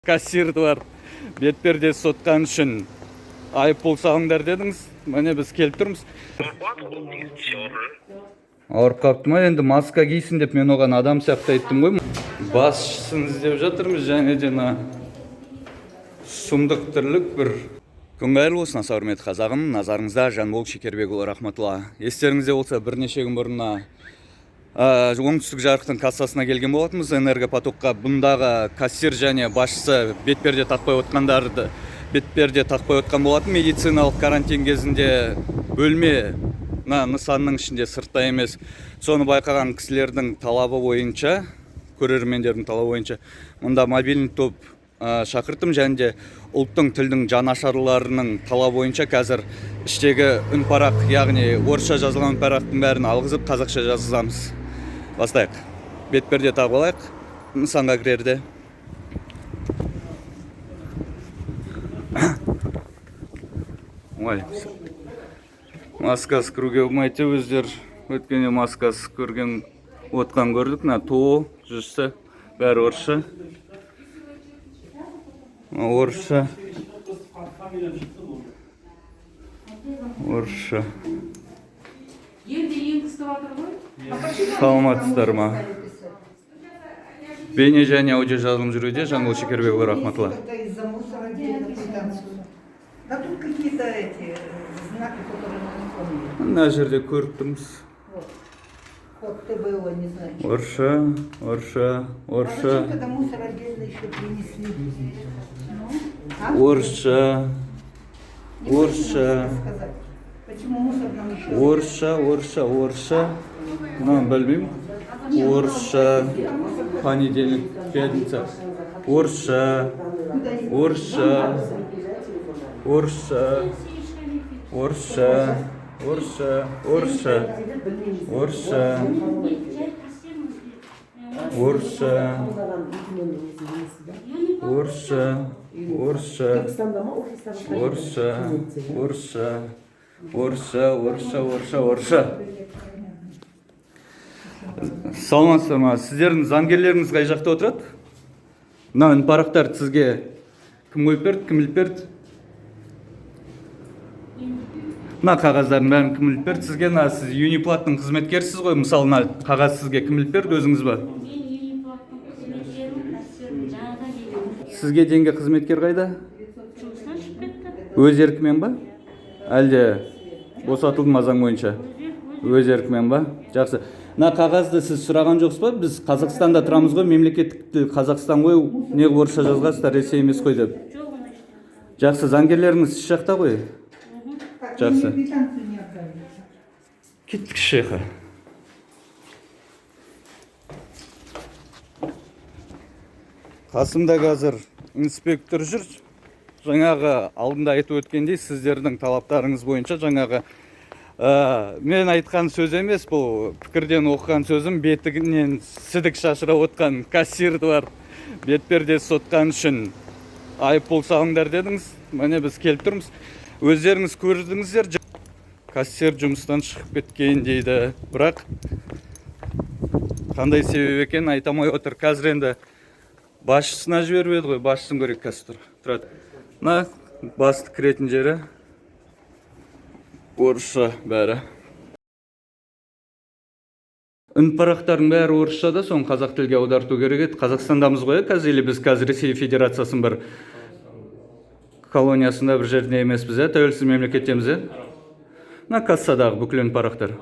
Кассирді барып бетпердесіз сотқан үшін айыппұл салыңдар дедіңіз. Міне, біз келіп тұрмыз. Ауырып қалыпты ма? Енді маска кисін деп мен оған адам сияқты айттым ғой. Басшысын іздеп жатырмыз. Және де мына сұмдық тірлік. Бір күн қайырлы болсын, аса құрметті қазағым! Назарыңызда Жанбол Шекербекұлы Рахматулла. Естеріңізде болса, бірнеше күн бұрын мына Оңтүстік жарықтың кассасына келген болатынбыз, Энергопотокқа. Бұндағы кассир және басшысы бетперде тақпай отқандарды, бетперде тақпай отқан болатын. Медициналық карантин кезінде бөлме, мына нысанның ішінде, сыртта емес. Соны байқаған кісілердің талабы бойынша, көрермендердің талабы бойынша мұнда мобильный топ шақырттым. Және де ұлттың, тілдің жанашырларының талабы бойынша қазір іштегі үнпарақ, яғни орысша жазылған үнпарақтың бәрін алғызып, қазақша жазғызамыз. Бастайық. Бетперде тағып алайық нысанға кірерде. Ой, маскасыз кіруге болмайды деп өздері өткенде маскасыз көрген отқан көрдік. Мына ТО жүрсі, бәрі орысша. Мына орысша, орысша. Енді енгізіп жатыр ғой. Саламатсыздар ма? Бейне және аудио жазылым жүруде. Жанбол Шекербекұлы Рахматулла. Это из-за мусора отдельно квитанцию. Да тут какие-то эти знаки, которые мы не помним. Мына жерде көріп тұрмыз. Вот. Код ТБО, не знаю. Орысша, орысша, А орысша. зачем тогда мусор отдельно еще принесли? Ну, а? Орысша. Не можете Орысша. нам сказать? Почему мусор нам еще? Орысша, орысша, орысша. Мынаны білмеймін. Орысша. Понедельник, пятница. Орысша, орысша, орысша, орысша, орысша, орысша, орысша, орысша, орысша, орысша, орысша, орысша, орысша, орысша, орысша, орысша. Саламатсыздар ма? Сіздердің заңгерлеріңіз қай жақта отырады? Мына үнпарақтарды сізге кім қойып берді, кім іліп берді? Мына қағаздардың бәрін кім іліп берді сізге? Мына сіз Юниплаттың қызметкерісіз ғой, мысалы, мына қағаз сізге кім іліп берді, өзіңіз ба? Мен Юниплаттың қызметкерімін, кассирмін, жаңадан келген. Сізге дейінгі қызметкер қайда? Жұмыстан шығып кетті. Өз еркімен ба, әлде босатылды ма заң бойынша? Өз еркімен ба? Жақсы. Мына қағазды сіз сұраған жоқсыз ба, біз Қазақстанда тұрамыз ғой, мемлекеттік тіл Қазақстан ғой, неғып орысша жазғансыздар, Ресей емес қой деп? Жоқ, ондай ештеңе. Жақсы, заңгерлеріңіз іш жақта ғой. Так, Жақсы. мне квитанцию не отдали. Кеттік шеха. Қасымда қазір инспектор жүр. Жаңағы алдында айтып өткендей, сіздердің талаптарыңыз бойынша жаңағы мен айтқан сөз емес, бұл пікірден оқыған сөзім. Бетігінен сідік шашырап отқан кассирді барып бетпердесіз сотқан үшін айыппұл салыңдар дедіңіз. Міне, біз келіп тұрмыз, өздеріңіз көрдіңіздер. Кассир жұмыстан шығып кеткен дейді, бірақ қандай себеп екенін айта алмай отыр. Қазір енді басшысына жіберіп еді ғой, басшысын көрейік. Қазір тұр, тұрады. Мына басты кіретін жері, орысша бәрі. Үнпарақтардың бәрі орысша да, соны қазақ тілге аударту керек еді. Қазақстандамыз ғой, иә, қазір? Или біз қазір Ресей Федерациясының бір колониясында, бір жерде емеспіз, иә? Тәуелсіз мемлекеттеміз, иә? Мына кассадағы бүкіл үнпарақтар.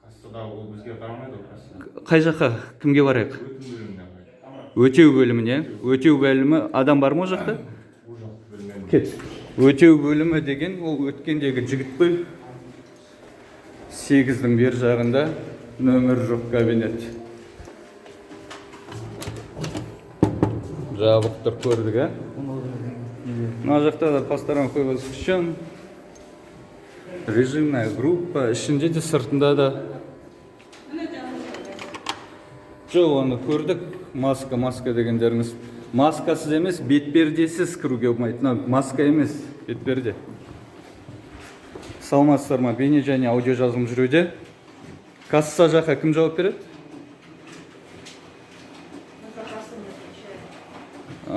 Кассадағы ол бізге қарамайды ғой, касса. Қай жаққа, кімге барайық? Өтім бөліміне қарайды. Өтеу бөліміне. Өтеу бөлімі, адам бар ма ол жақта? Ол жақты білмедім. Кет. Өтеу бөлімі деген ол өткендегі жігіт қой. Сегіздің бер жағында нөмір жоқ кабинет. Жабық тұр, көрдік, ә? Мына жақта да по сторонам вход. Режимная группа ішінде де, сыртында да. Жоқ, оны көрдік. Маска, маска дегендеріңіз. Маскасыз емес, бетпердесіз кіруге болмайды. Мына маска емес, бетперде. Саламатсыздар ма? Бейне және аудио жазылым жүруде. Касса жаққа кім жауап береді?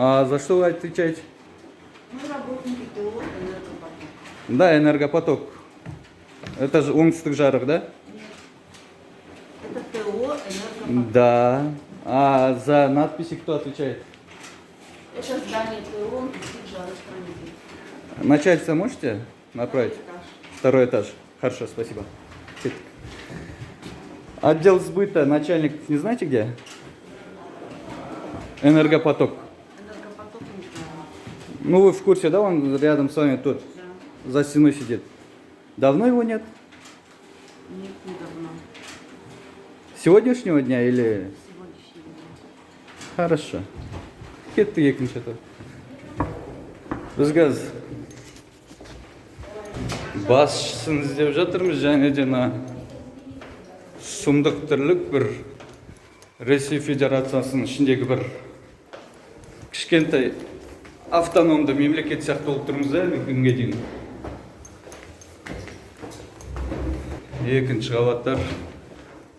А за что вы отвечаете? Мы работники ТО «Энергопоток». Да, энергопоток. Это же Оңтүстік жарық, да? Нет. Это ТО «Энергопоток». Да. А за надписи кто отвечает? Это здание ТО «Оңтүстік жарық транзит». Начальство можете направить? Второй этаж. Второй этаж. Хорошо, спасибо. Кеттік. Отдел сбыта, начальник, не знаете где? Энергопоток. «Энергопоток» не знаю. Ну, вы в курсе, да, он рядом с вами тут, Да. за стеной сидит. Давно его нет? Нет, недавно. Сегодняшнего дня или... Сегодняшнего дня. Хорошо. Кеттік екінші этап. Біз қазір басшысын іздеп жатырмыз және де мына сұмдық тірлік, бір Ресей Федерациясының ішіндегі бір кішкентай автономды мемлекет сияқты болып тұрмыз да әлі күнге дейін. Екінші қабаттар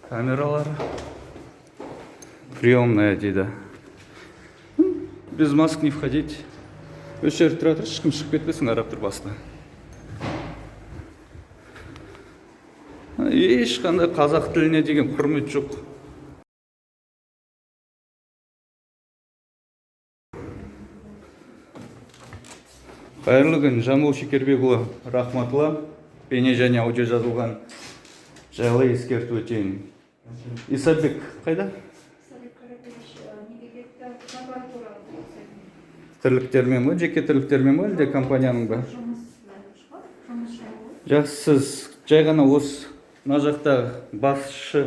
камералары, приемная дейді. Без масок не входить. Осы жерде тұра тұршы, ешкім шығып кетпесін, қарап тұр баста. Ешқандай қазақ тіліне деген құрмет жоқ. Қайырлы күн, Жамбыл Шекербекұлы Рахматулла. Бейне және аудио жазылған жайлы ескертіп өтейін. Исабек қайда? Сәлік Каракович неге кетті? Прокуратураға. Тірліктермен ба, жеке тірліктермен ба, әлде компанияның ба? Жұмыс шығар, жұмыс жайлы. Жақсы, сіз жай ғана осы мына жақта басшы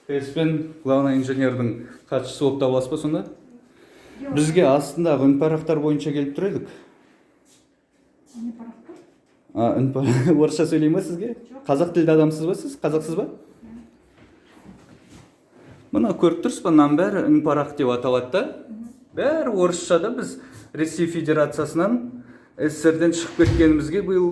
ТС пен главный инженердің хатшысы болып табыласыз ба сонда? Бізге астындағы үнпарақтар бойынша келіп тұр едік. Не парақтар? А, орысша сөйлей ма сізге? Қазақ тілді адамсыз ба сіз? Қазақсыз ба? Мына көріп тұрсыз ба, мынаның бәрі үнпарақ деп аталады да. Бәрі орысшада. Біз Ресей Федерациясынан, СССРден шығып кеткенімізге биыл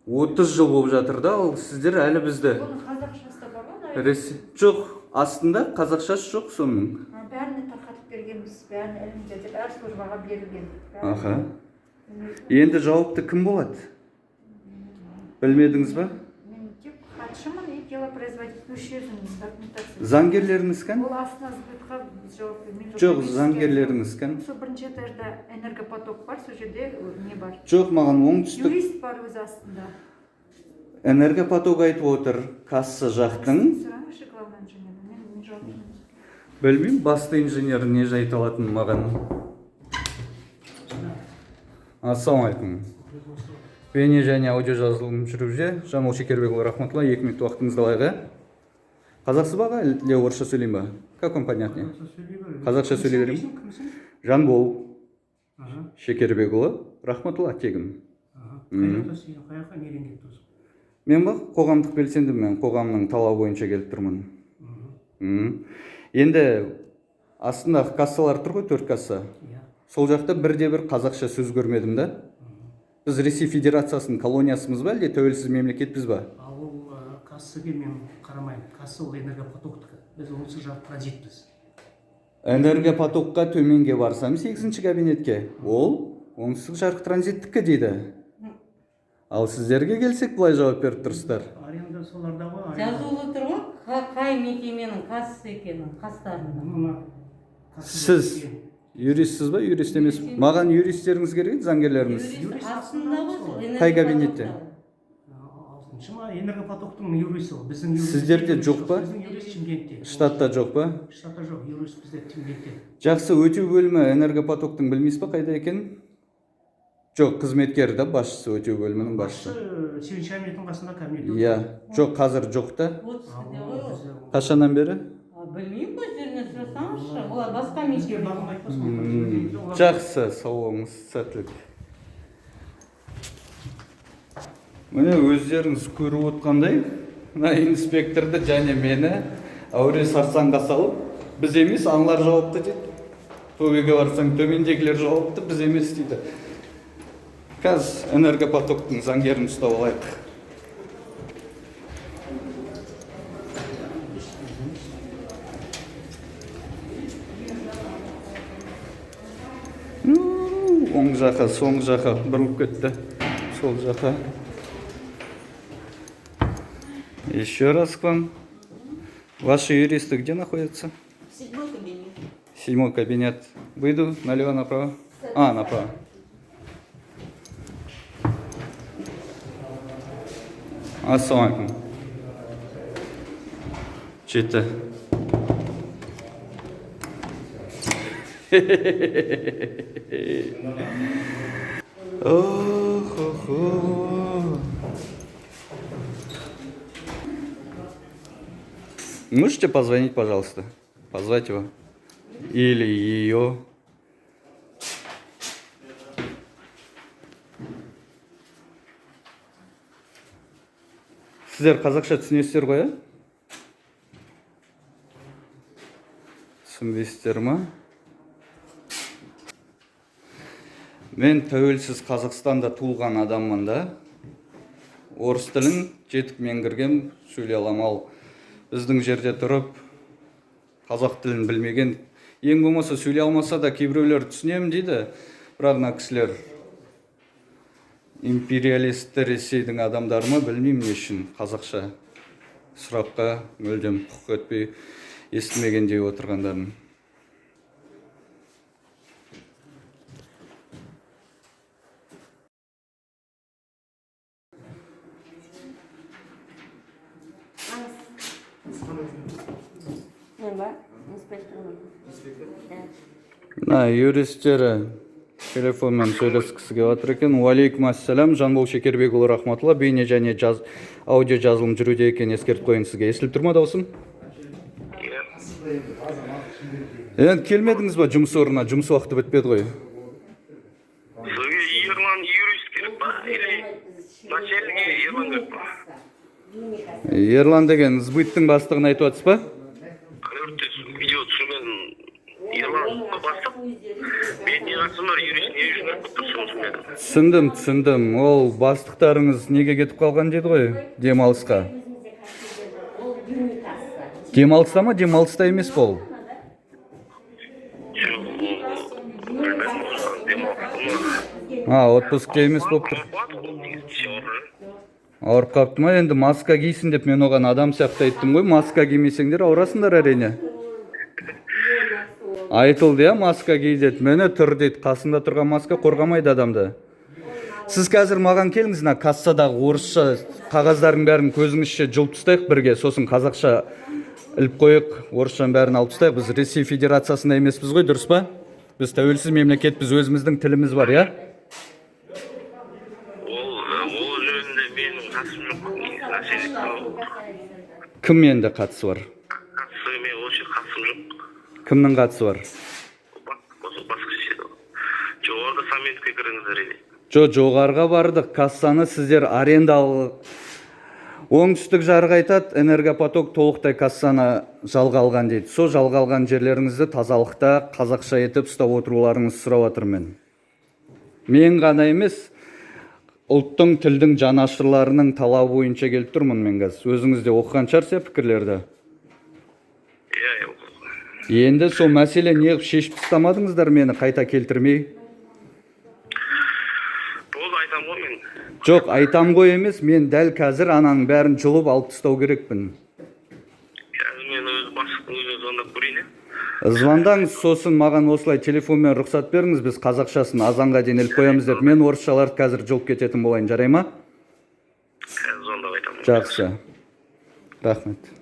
30 жыл болып жатыр да, ал сіздер әлі бізді Оның қазақшасы да бар ғой, наверное. Ресей жоқ, астында қазақшасы жоқ соның. А, бәріне тарқатып бергенбіз, бәріне ілінді деп әр службаға берілген. Бәріне. Аха. Енді жауапты кім болады? Білмедіңіз ба? Мен тек хатшымын и делопроизводитель, осы жердің документация. Заңгерлеріңіз кім? Ол астына сбытқа біз жауап бермейміз. Жоқ, заңгерлеріңіз кім? Сол бірінші этажда энергопоток бар, сол жерде не бар? Жоқ, маған Оңтүстік Юрист бар өзі астында. энергопоток айтып отыр, касса жақтың. Сұраңызшы главный инженерден, мен жауап бермеймін. Білмеймін, басты инженер не жай айта алатынын маған. Ассалаумағалейкум. Бейне және аудио жазылым жүргізуші Жамал Шекербекұлы Рахматулла, 2 минут уақытыңызды алайық, иә? Қазақсыз ба, аға, әлде орысша сөйлеймін ба? Как вам понятнее? Қазақша сөйлей берейін ба? Кімсің? Жанбол Аха. Шекербекұлы Рахматулла тегім. Аха. Қай жақта сен, қай жаққа, неден келіп тұрсың? Мен ба, қоғамдық белсендімін, мен қоғамның талабы бойынша келіп тұрмын. Енді астындағы кассалар тұр ғой, төрт касса. Иә. Сол жақта бірде бір қазақша сөз көрмедім да. Біз Ресей Федерациясының колониясымыз ба, әлде тәуелсіз мемлекетпіз ба? Ал ол кассаге мен қарамаймын. Касса ол энергопотоктікі. Біз Оңтүстік жақ транзитпіз. Энергопотокқа төменге барсам, сегізінші кабинетке, ол Оңтүстік жарық транзиттікі дейді. Ал сіздерге келсек, былай жауап беріп тұрсыздар. Аренда соларда ғой. Аренда. Жазулы тұр ғой, қай мекеменің кассасы екенін қастарында. Мына кассада Сіз істеген. юристсіз ба, юрист емес? Маған юристтеріңіз керек еді, заңгерлеріңіз. Юрист астында ғой сол. Қай кабинетте? Алтыншы ма, энергопотоктың юристі ол. Біздің юрист. Сіздерде жоқ па? Біздің юрист Шымкентте. Штатта жоқ па? Штатта жоқ, юрист бізде Шымкентте. Жақсы, өтеу бөлімі энергопотоктың білмейсіз ба қайда екенін? Жоқ, қызметкері да, басшысы, өтеу бөлімінің басшысы. Басшы сегізінші кабинеттің қасында кабинет. Иә, жоқ, қазір жоқ та. 32-де ғой ол. Қашаннан бері? А, білмеймін ғой, өздерінен сұрасаңызшы, олар басқа Бізге мекеме. бағынбайды ба сол? Жақсы, сау болыңыз, сәттілік. Міне, өздеріңіз көріп отқандай, мына инспекторды және мені әуре сарсаңға салып, біз емес, аналар жауапты дейді. Төбеге барсаң, төмендегілер жауапты, біз емес дейді. Қазір энергопотоктың заңгерін ұстап алайық. Оң жаққа, соң жаққа бұрылып кетті. Сол жаққа. Еще раз к вам. Ваши юристы где находятся? Седьмой кабинет. Седьмой кабинет. Выйду налево, направо. А, направо. Ассалаумағалейкум. Жетті. Ох, ох, ох. Можете позвонить, пожалуйста? Позвать его. Или ее. Сіздер қазақша түсінесіздер ғой, иә? Түсінбейсіздер ма? Мен тәуелсіз Қазақстанда туылған адаммын да. Орыс тілін жетік меңгерген, сөйлей аламын. Ал біздің жерде тұрып, қазақ тілін білмеген, ең болмаса сөйлей алмаса да, кейбіреулер түсінемін дейді. Бірақ мына кісілер империалисті Ресейдің адамдары ма, білмеймін, не үшін қазақша сұраққа мүлдем құқық етпей, естімегендей отырғандарын. Мен ба? Инспектормын. Мына юристтері телефонмен сөйлескісі келіп жатыр екен. Уалейкум ассалам, Жанбол Шекербекұлы Рахматулла. Бейне және жаз, аудио жазылым жүруде екенін ескертіп қояйын сізге. Естіліп тұр ма дауысым? Енді келмедіңіз ба жұмыс орнына? Жұмыс уақыты бітпеді ғой. Сізге Ерлан юрист керек па или начальник Ерлан керек па? Ерлан деген сбыттың бастығын айтып жатсыз ба? Конвертте видео түсірген Ерлан ба бастық? Мен не қатысым бар? Юрист не үшін кіріп тұр, соны түсінбедім. Түсіндім, түсіндім. Ол бастықтарыңыз неге кетіп қалған дейді ғой, демалысқа. Ол жүрмей касса. Демалыста ма, демалыста емес пе ол? Жоқ, ол білмедім, осыған демалыста ма? А, отпускте емес болып тұр. Ауырып қалады ғой негізі, ауырып. Ауырып қалыпты ма? Енді маска кисін деп мен оған адам сияқты айттым ғой. Маска кимесеңдер, ауырасыңдар әрине. Айтылды, иә, маска ки деді. Міне тұр дейді. Қасында тұрған маска қорғамайды адамды. Сіз қазір маған келіңіз, мына кассадағы орысша қағаздардың бәрін көзіңізше жұлып тастайық бірге, сосын қазақша іліп қояйық, орысшаның бәрін алып тастайық. Біз Ресей Федерациясында емеспіз ғой, дұрыс па? Біз тәуелсіз мемлекетпіз, өзіміздің тіліміз бар, иә? Ол жөнінде менің қатысым жоқ негізі, начальник. Кім енді қатысы бар? Қатысы, мен ол жерге қатысым жоқ. Кімнің қатысы бар? Бастық болса, басқа шешеді ғой. Жоғарыда Саметке кіріңіздер или. Жо, жоғарыға бардық. Кассаны сіздер аренда. Оңтүстік Жарық айтады, Энергопоток толықтай кассаны жалға алған дейді. Сол жалға алған жерлеріңізді тазалықта, қазақша етіп ұстап отыруларыңызды сұрап жатырмын мен. Мен ғана емес, ұлттың, тілдің жанашырларының талабы бойынша келіп тұрмын мен қазір. Өзіңіз де оқыған шығарсыз, иә, пікірлерді. Иә, Енді сол мәселе неғып шешіп тастамадыңыздар мені қайта келтірмей? Болды, айтамын ғой мен. Жоқ, айтам ғой емес, мен дәл қазір ананың бәрін жұлып алып тастау керекпін. Қазір мен өз бастықтың өзіне звондап көрейін, иә. Звондаңыз, сосын маған осылай телефонмен рұқсат беріңіз, біз қазақшасын азанға дейін іліп қоямыз деп. Мен орысшаларды қазір жұлып кететін болайын, жарай ма? Қазір звондап айтамын. Жақсы. Рахмет.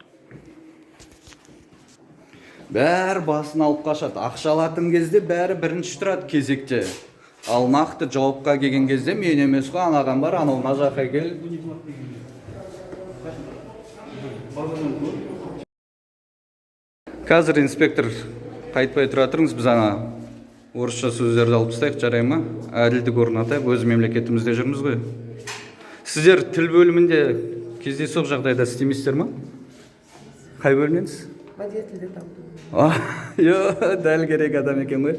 Бәрі басын алып қашады. Ақша алатын кезде бәрі бірінші тұрады кезекте. Ал нақты жауапқа келген кезде мен емес қой, анаған бар, анау мына жаққа кел. Қазір, инспектор, қайтпай тұра тұрыңыз, біз ана орысша сөздерді алып тастайық, жарай ма? Әділдік орнатайық, өз мемлекетімізде жүрміз ғой. Сіздер тіл бөлімінде кездейсоқ жағдайда істемейсіздер ма? Қай бөлімненсіз? Мәдениет тілді дамыту. А, йо, дәл керек адам екен ғой.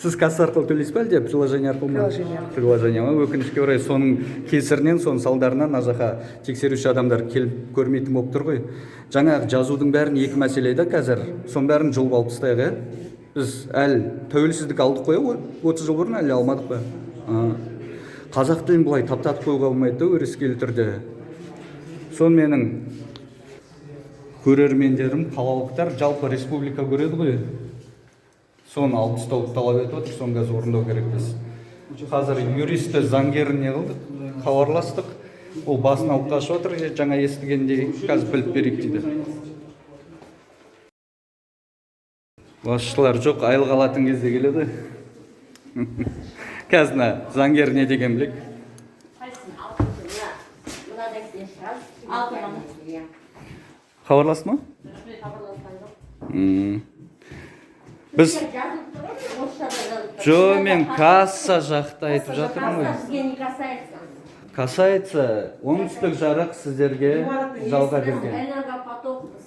Сіз касса арқылы төлейсіз ба, әлде приложение арқылы ма? Приложение арқылы. Приложение ма? Өкінішке орай, соның кесірінен, соның салдарынан мына жаққа тексеруші адамдар келіп көрмейтін болып тұр ғой. Жаңағы жазудың бәрін, екі мәселе да қазір. Соның бәрін жұлып алып тастайық, иә? Біз әлі тәуелсіздік алдық қой, 30 жыл бұрын, әлі алмадық па? Қазақ тілін былай таптатып қоюға болмайды да өрескел түрде. Сол менің көрермендерім, қалалықтар, жалпы республика көреді ғой. Соны алып тастауды талап етіп отыр, соны қазір орындау керекпіз. Қазір юристі, заңгерін не қылдық, хабарластық. Ол басын алып қашып отыр, жаңа естігендей, қазір біліп берейік дейді. Басшылар жоқ, айлық алатын кезде келеді. Қазір мына заңгер не деген білек. Хабарласты ма? Біз жо, мен касса жақта айтып жатырмын ғой. Бізге не касается. Касается, оңтүстік жарық сіздерге жалға берген. Энергопотокпыз.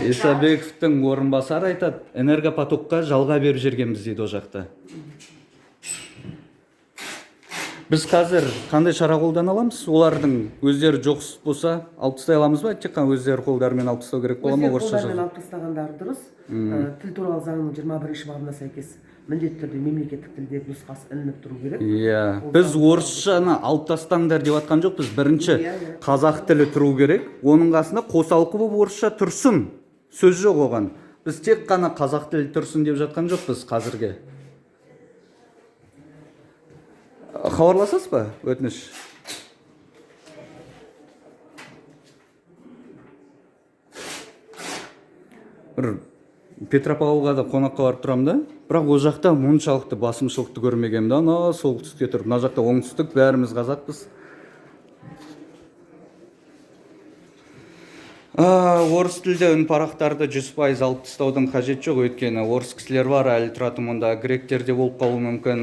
Исабековтің орынбасары айтады, энергопотокқа жалға беріп жібергенбіз дейді ол жақта. Біз қазір қандай шара қолдана аламыз? Олардың өздері жоқ болса, алып тастай аламыз ба? Тек қана өздері қолдарымен алып тастау керек бола ма? Өздері қолдарымен алып тастағандары дұрыс. Тіл туралы заңның 21-ші бабына сәйкес міндетті түрде мемлекеттік тілдегі нұсқасы ілініп тұру керек. Иә, біз орысшаны алып тастаңдар деп жатқан жоқпыз. Бірінші қазақ тілі тұру керек, оның қасында қосалқы болып орысша тұрсын. Сөз жоқ оған. Біз тек қана қазақ тілі тұрсын деп жатқан жоқпыз қазірге. Хабарласасыз ба? Өтініш. Бір Петропавлға да қонаққа барып тұрамын да, бірақ ол жақта мұншалықты басымшылықты көрмегенмін да, ана солтүстікте тұрып, мына жақта оңтүстік, бәріміз қазақпыз. Орыс тілді үнпарақтарды 100% алып тастаудың қажеті жоқ, өйткені орыс кісілер бар, әлі тұратын мұнда, гректер де болып қалуы мүмкін.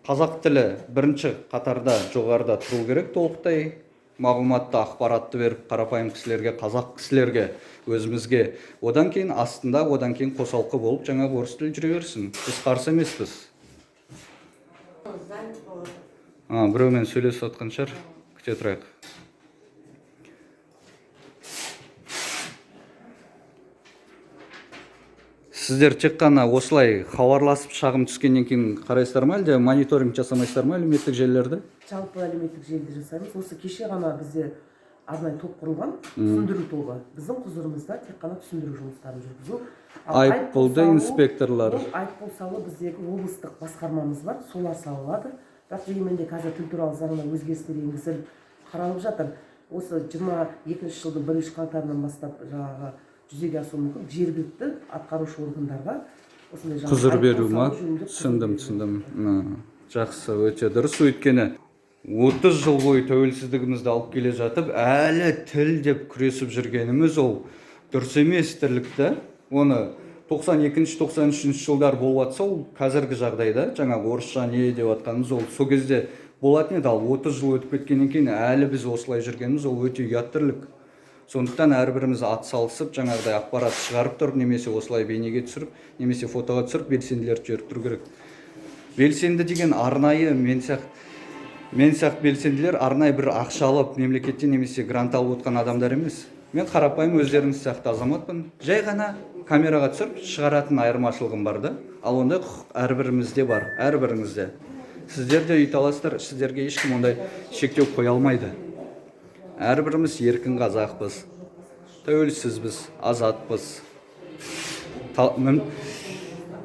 Қазақ тілі бірінші қатарда жоғарыда тұру керек толықтай. Мағлұматты, ақпаратты беріп қарапайым кісілерге, қазақ кісілерге, өзімізге. Одан кейін астында, одан кейін қосалқы болып жаңағы орыс тілі жүре берсін. Біз қарсы емеспіз. Біреумен сөйлесіп жатқан шығар. Күте тұрайық. Сіздер тек қана осылай хабарласып шағым түскеннен кейін қарайсыздар ма, әлде мониторинг жасамайсыздар ма әлеуметтік желілерді? Жалпы әлеуметтік желіде жасаймыз. Осы кеше ғана бізде арнайы топ құрылған, түсіндіру тобы. Біздің құзырымызда тек қана түсіндіру жұмыстарын жүргізу. Айыппұлды инспекторлар. Айыппұл салу біздегі облыстық басқармамыз бар, солар салады. Бірақ дегенмен де қазір тіл туралы заңына өзгерістер енгізіліп қаралып жатыр. Осы 22 жылдың 1 қаңтарынан бастап жаңағы жүзеге асуы мүмкін жергілікті атқарушы органдарға осындай құзыр беру ма? Түсіндім, түсіндім. Жақсы, өте дұрыс. Өйткені 30 жыл бойы тәуелсіздігімізді алып келе жатып, әлі тіл деп күресіп жүргеніміз ол дұрыс емес тірлік та. Оны 92-93 жылдар болып жатса, ол қазіргі жағдайда жаңағы орысша не деп жатқанымыз ол сол кезде болатын еді. Ал 30 жыл өтіп кеткеннен кейін әлі біз осылай жүргеніміз ол өте ұят тірлік. Сондықтан әрбіріміз ат салысып, жаңағыдай ақпарат шығарып тұрып, немесе осылай бейнеге түсіріп, немесе фотоға түсіріп, белсенділерді жіберіп тұру керек. Белсенді деген арнайы мен сияқты белсенділер арнайы бір ақша алып, мемлекеттен немесе грант алып отқан адамдар емес. Мен қарапайым өздеріңіз сияқты азаматпын. Жай ғана камераға түсіріп шығаратын айырмашылығым бар да. Ал ондай құқық әрбірімізде бар, әрбіріңізде. Сіздер де үй таласыздар, сіздерге ешкім ондай шектеу қоя алмайды. Әрбіріміз еркін қазақпыз, тәуелсізбіз, азатпыз.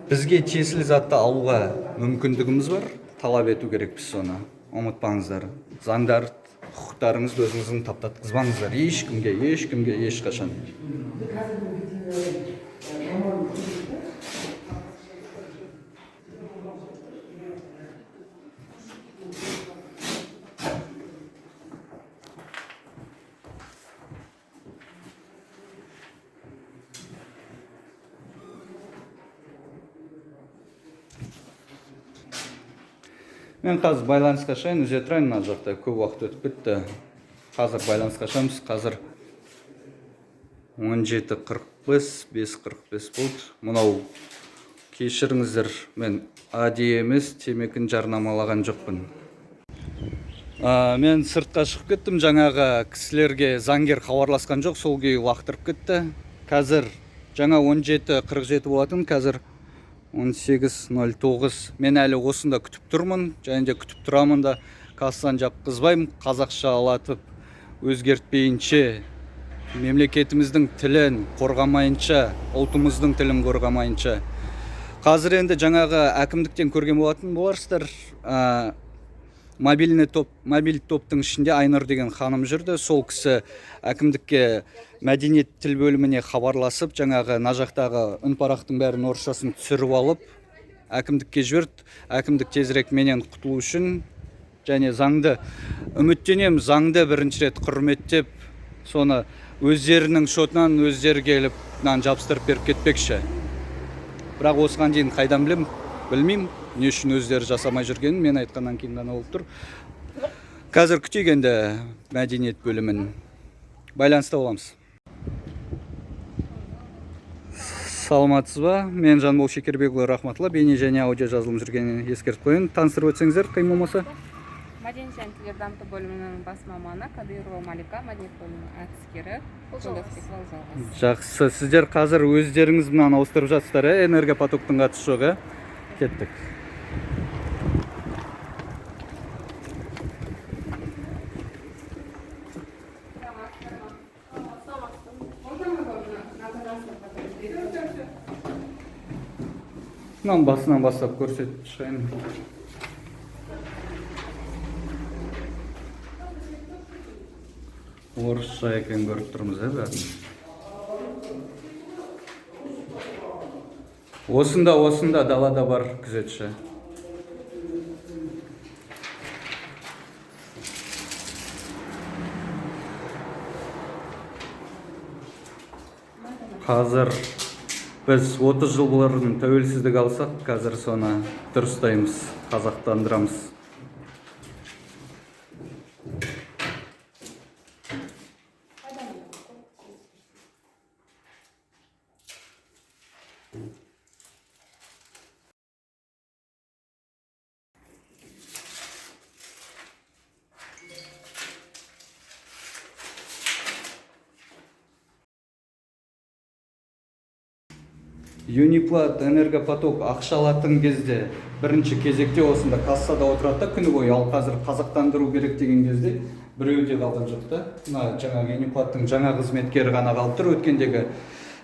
Бізге тиесілі затты алуға мүмкіндігіміз бар, талап ету керекпіз соны. Ұмытпаңыздар, заңдар, құқықтарыңызды өзіңіздің таптатқызбаңыздар. Ешкімге, ешкімге, ешқашан. Мен қазір байланысқа шығайын, үзе тұрайын, мына жақта көп уақыт өтіп кетті. Қазір байланысқа шығамыз, қазір 17:45, 5:45 болды. Мынау кешіріңіздер, мен әдейі емес, темекіні жарнамалаған жоқпын. Мен сыртқа шығып кеттім, жаңағы кісілерге заңгер хабарласқан жоқ, сол күйі лақтырып кетті. Қазір жаңа 17:47 болатын, қазір 18:09. Мен әлі осында күтіп тұрмын, және де күтіп тұрамын да, кассаны жапқызбаймын, қазақшалатып өзгертпейінше, мемлекетіміздің тілін қорғамайынша, ұлтымыздың тілін қорғамайынша. Қазір енді жаңағы әкімдіктен көрген болатын боларсыздар, мобильный топ, мобиль топтың ішінде Айнұр деген ханым жүрді. Сол кісі әкімдікке, мәдениет тіл бөліміне хабарласып, жаңағы мына жақтағы үнпарақтың бәрін орысшасын түсіріп алып, әкімдікке жіберді. Әкімдік тезірек менен құтылу үшін және заңды, үміттенемін, заңды бірінші рет құрметтеп, соны өздерінің шотынан өздері келіп мынаны жабыстырып беріп кетпекші. Бірақ осыған дейін қайдан білем, білмеймін, не үшін өздері жасамай жүргенін, мен айтқаннан кейін ғана болып тұр. Қазір күтейік енді мәдениет бөлімін. Байланыста боламыз. Саламатсыз ба? Мен Жанбол Шекербекұлы Рахматулла, бейне және аудио жазылым жүргенін ескертіп қояйын. Таныстырып өтсеңіздер, қиын болмаса. Мәдениет және тілдер дамыту бөлімінің бас маманы Кадырова Малика, мәдениет бөлімінің әдіскері Жолдасбекова Жалғас. Жақсы, сіздер қазір өздеріңіз мынаны ауыстырып жатсыздар, ә? Энергопотоктың қатысы жоқ, ә? Кеттік. Мынаның басынан бастап көрсетіп шығайын. Орысша екен көріп тұрмыз, ә, бәрін. Осында, осында далада бар күзетші. Қазір біз 30 жыл бұрын тәуелсіздік алсақ, қазір соны дұрыстаймыз, қазақтандырамыз. Юниплат, энергопоток ақша алатын кезде бірінші кезекте осында кассада отырады да күні бойы. Ал қазір қазақтандыру керек деген кезде біреуі де қалған жоқ та. Мына жаңағы Юниплаттың жаңа қызметкері ғана қалып тұр, өткендегі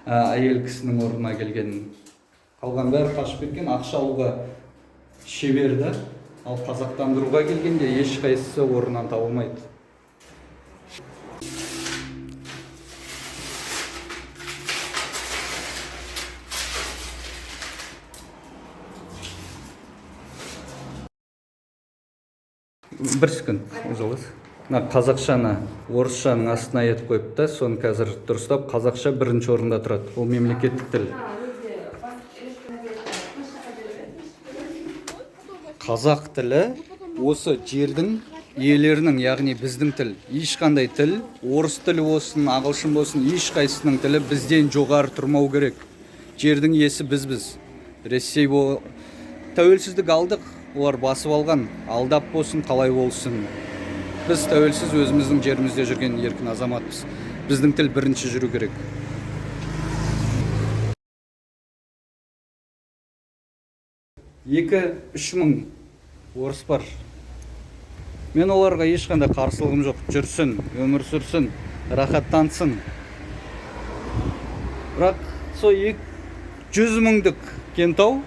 әйел кісінің орнына келген. Қалған бәрі қашып кеткен, ақша алуға шебер да. Ал қазақтандыруға келгенде ешқайсысы орнынан табылмайды. Бір секунд, ұзалас. Мына қазақшаны орысшаның астына етіп қойыпты да, соны қазір дұрыстап қазақша бірінші орында тұрады. Ол мемлекеттік тіл. Қазақ тілі осы жердің иелерінің, яғни біздің тіл. Ешқандай тіл, орыс тілі болсын, ағылшын болсын, ешқайсысының тілі бізден жоғары тұрмау керек. Жердің иесі бізбіз. Ресей тәуелсіздік алдық, олар басып алған, алдап болсын, қалай болсын. Біз тәуелсіз өзіміздің жерімізде жүрген еркін азаматпыз. Біздің тіл бірінші жүру керек. 2-3 мың орыс бар. Мен оларға ешқандай қарсылығым жоқ. Жүрсін, өмір сүрсін, рахаттансын. Бірақ сол 100 мыңдық Кентау,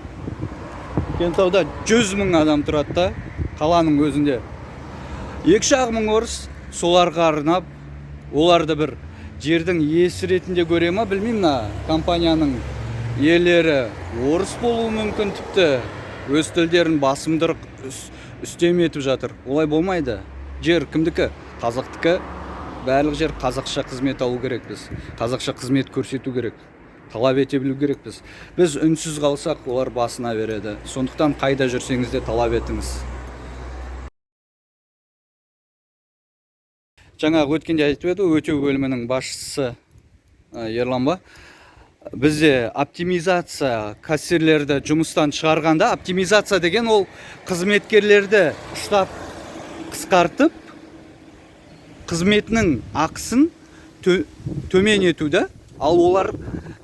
Кентауда 100 мың адам тұрады да, қаланың өзінде. 2,5 мың орыс, соларға арнап, оларды бір жердің иесі ретінде көре ма, білмеймін, мына компанияның иелері орыс болуы мүмкін, тіпті өз тілдерін басымдырық үстем етіп жатыр. Олай болмайды. Жер кімдікі? Қазақтікі. Барлық жер қазақша қызмет алу керекпіз. Қазақша қызмет көрсету керек. Талап ете білу керекпіз. Біз үнсіз қалсақ, олар басына береді. Сондықтан қайда жүрсеңіз де талап етіңіз. Жаңағы өткенде айтып еді, өтеу бөлімінің басшысы Ерлан ба? Бізде оптимизация, кассирлерді жұмыстан шығарғанда, оптимизация деген ол қызметкерлерді штаб қысқартып, қызметінің ақысын төмен ету да. Ал олар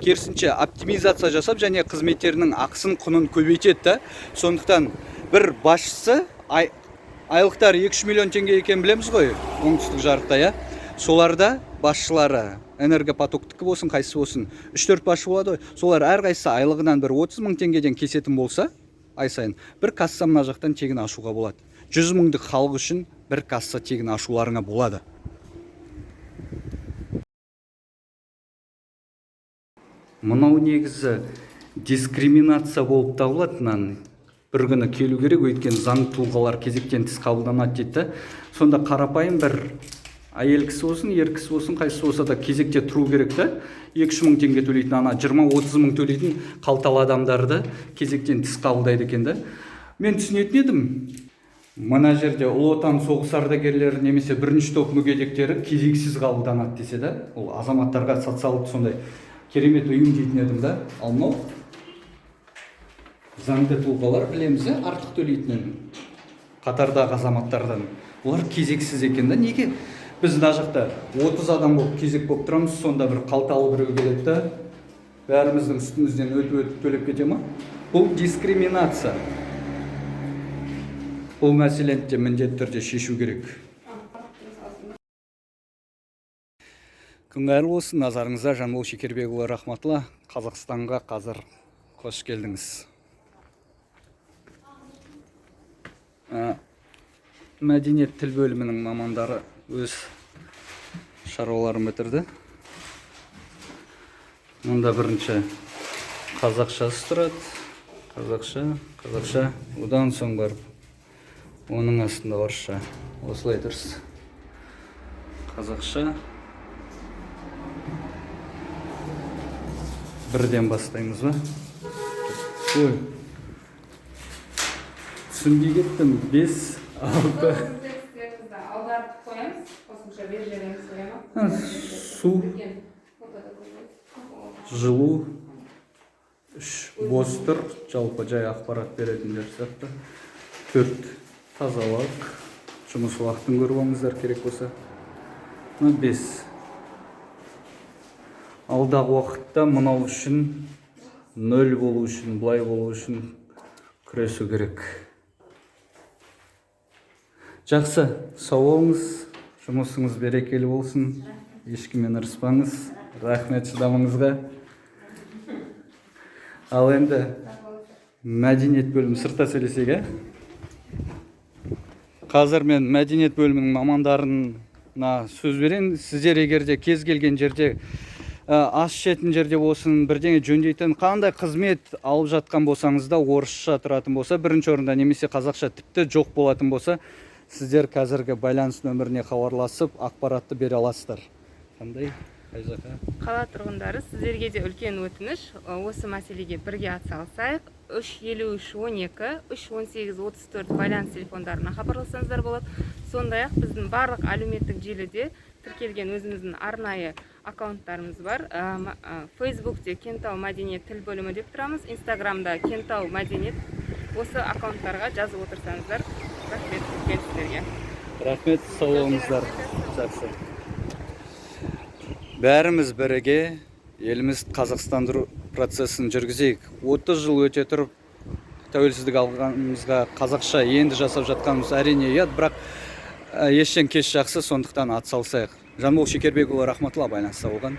керісінше оптимизация жасап және қызметтерінің ақысын, құнын көбейтеді да. Сондықтан бір басшысы айлықтар 2-3 миллион теңге екенін білеміз ғой Оңтүстік Жарықта, иә. Соларда басшылары Энергопотоктікі болсын, қайсысы болсын, 3-4 басшы болады ғой. Солар әрқайсысы айлығынан бір 30 мың теңгеден кесетін болса, ай сайын бір касса мына жақтан тегін ашуға болады. 100 мыңдық халық үшін бір касса тегін ашуларыңа болады. Мынау негізі дискриминация болып табылады. Мынаны бір күні келу керек, өйткені заңды тұлғалар кезектен тыс қабылданады дейді да. Сонда қарапайым бір әйел кісі болсын, ер кісі болсын, қайсысы болса да кезекте тұру керек та. 2-3 мың теңге төлейтін, ана 20-30 мың төлейтін қалталы адамдарды кезектен тыс қабылдайды екен да. Мен түсінетін едім, мына жерде Ұлы Отан соғыс ардагерлері немесе бірінші топ мүгедектері кезексіз қабылданады десе да, ол азаматтарға социалдық сондай керемет ұйым дейтін едім да. Ал мынау заңды тұлғалар білеміз, иә, артық төлейтінін қатардағы азаматтардан, олар кезексіз екен да. Неге біз мына жақта 30 адам болып кезек болып тұрамыз, сонда бір қалталы біреу келеді да, бәріміздің үстімізден өтіп өтіп төлеп кете ма? Бұл дискриминация. Бұл мәселені де міндетті түрде шешу керек. Күн қайырлы болсын, назарыңызда Жанбол Шекербекұлы Рахматулла. Қазақстанға қазір қош келдіңіз. Мәдениет тіл бөлімінің мамандары өз шаруаларын бітірді. Мұнда бірінші қазақшасы тұрады. Қазақша, қазақша, одан соң барып оның астында орысша. Осылай дұрыс. Қазақша. Бірден бастаймыз ба? Ой. Түсінбей кеттім. 5, 6. Текстеріңізді аударып қоямыз, қосымша беріп жібереміз, солай ма? Су, жылу, 3 бос тұр, жалпы жай ақпарат беретіндер сияқты. 4 тазалық, жұмыс уақытын көріп алыңыздар керек болса. Мына 5. Алдағы уақытта мынау үшін 0 болу үшін, былай болу үшін күресу керек. Жақсы, сау болыңыз, жұмысыңыз берекелі болсын, ешкіммен ырыспаңыз. Рахмет шыдамыңызға. Ал енді мәдениет бөлімі сыртта сөйлесек, ә? Қазір мен мәдениет бөлімінің мамандарына сөз берейін. Сіздер егер де кез келген жерде, ас ішетін жерде болсын, бірдеңе жөндейтін қандай қызмет алып жатқан болсаңыз да, орысша тұратын болса, бірінші орында немесе қазақша тіпті жоқ болатын болса, сіздер қазіргі байланыс нөміріне хабарласып, ақпаратты бере аласыздар. Қандай? Қай жаққа? Қала тұрғындары, сіздерге де үлкен өтініш, осы мәселеге бірге атсалысайық. 3 53 12, 3 18 34 байланыс телефондарына хабарлассаңыздар болады. Сондай-ақ біздің барлық әлеуметтік желіде тіркелген өзіміздің арнайы аккаунттарымыз бар. Фейсбукте Кентау мәдениет тіл бөлімі деп тұрамыз, Инстаграмда Кентау мәдениет. Осы аккаунттарға жазып отырсаңыздар, рахмет үлкен сіздерге. Рахмет, сау болыңыздар. Жақсы. Бәріміз бірге еліміз қазақстандыру процесін жүргізейік. 30 жыл өте тұрып тәуелсіздік алғанымызға қазақша енді жасап жатқанымыз әрине ұят, бірақ ештен кеш жақсы, сондықтан атсалысайық. Жанбол Шекербекұлы Рахматулла байланыста болған.